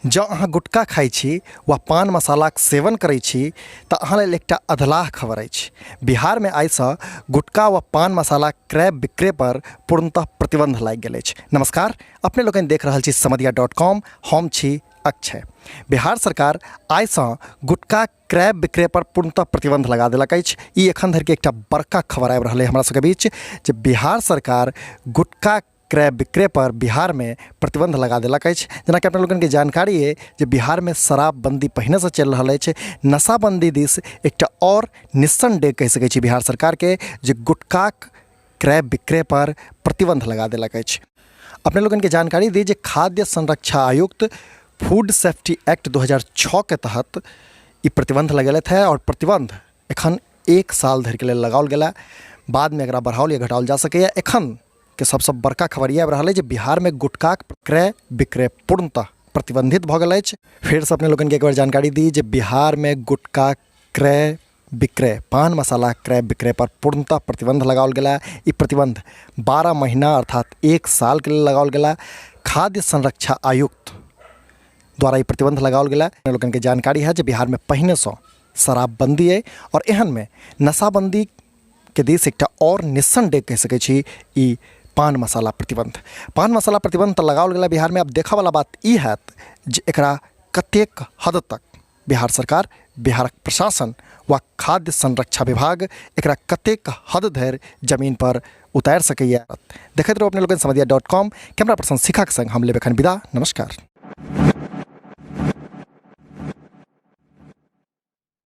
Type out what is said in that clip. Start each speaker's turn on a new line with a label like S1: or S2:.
S1: जँ अहाँ गुटखा खाइ छी वा पान मसालाक सेवन करै छी तऽ अहाँ लेल एकटा अधलाह खबर अछि। बिहारमे आइसँ गुटखा वा पान मसालाक क्रय विक्रयपर पूर्णतः प्रतिबन्ध लागि गेल अछि। नमस्कार, अपने लोकनि देख रहल छी समदिया डॉट कॉम, हम छी अक्षय। बिहार सरकार आइसँ गुटखाक क्रय विक्रयपर पूर्णतः प्रतिबन्ध लगा देलक अछि। ई एखन धरिके एकटा बड़का खबर आबि रहल अइ हमरा सबके बीच जे बिहार सरकार गुटखा क्रय विक्रय पर बिहारमे प्रतिबन्ध लगा देलक अछि। जेनाकि अपना लोकनिके जानकारी अइ जे बिहारमे शराबबन्दी पहिनेसँ चलि रहल अछि। नशाबन्दी दिस एकटा आओर निस्सन डेग कहि सकै छी बिहार सरकारके जे गुटखाक क्रय विक्रय पर प्रतिबन्ध लगा देलक अछि। अपने लोकनिके जानकारी दी जे खाद्य संरक्षा आयुक्त फूड सेफ्टी एक्ट 2006 के तहत ई प्रतिबन्ध लगेलथि हँ आओर प्रतिबन्ध एखन एक साल धरिके लेल लगाओल गेल हँ। बादमे एकरा बढ़ाओल या घटाओल जा सकैए। एखन के सबसँ बड़का खबर ई आबि रहल अछि जे बिहारमे गुटखाक क्रय विक्रय पूर्णतः प्रतिबन्धित भऽ गेल अछि। फेरसँ अपने लोकनिके एक बेर जानकारी दी जे बिहारमे गुटखा क्रय विक्रय, पान मसाला क्रय विक्रय पर पूर्णतः प्रतिबन्ध लगाओल गेल हँ। ई प्रतिबन्ध 12 महीना अर्थात एक सालके लेल लगाओल गेल हँ। खाद्य संरक्षा आयुक्त द्वारा ई प्रतिबन्ध लगाओल गेल हँ। अपने लोकनिके जानकारी है जे बिहारमे पहिनेसँ शराबबन्दी अइ आओर एहनमे नशाबन्दी के दिस एकटा आओर निस्सन डेग कहि सकै छी ई पान मसाला प्रतिबन्ध। पान मसाला प्रतिबन्ध तऽ लगाओल गेल बिहारमे, आब देखऽवला बात ई हैत जे एकरा कतेक हद तक बिहार सरकार, बिहारक प्रशासन वा खाद्य संरक्षा विभाग एकरा कतेक हद धरि जमीनपर उतारि सकैए। देखैत रहू अपने लोकनि समदिया डॉट कॉम। कैमरा पर्सन शिखाके संग हम लेब एखन विदा। नमस्कार।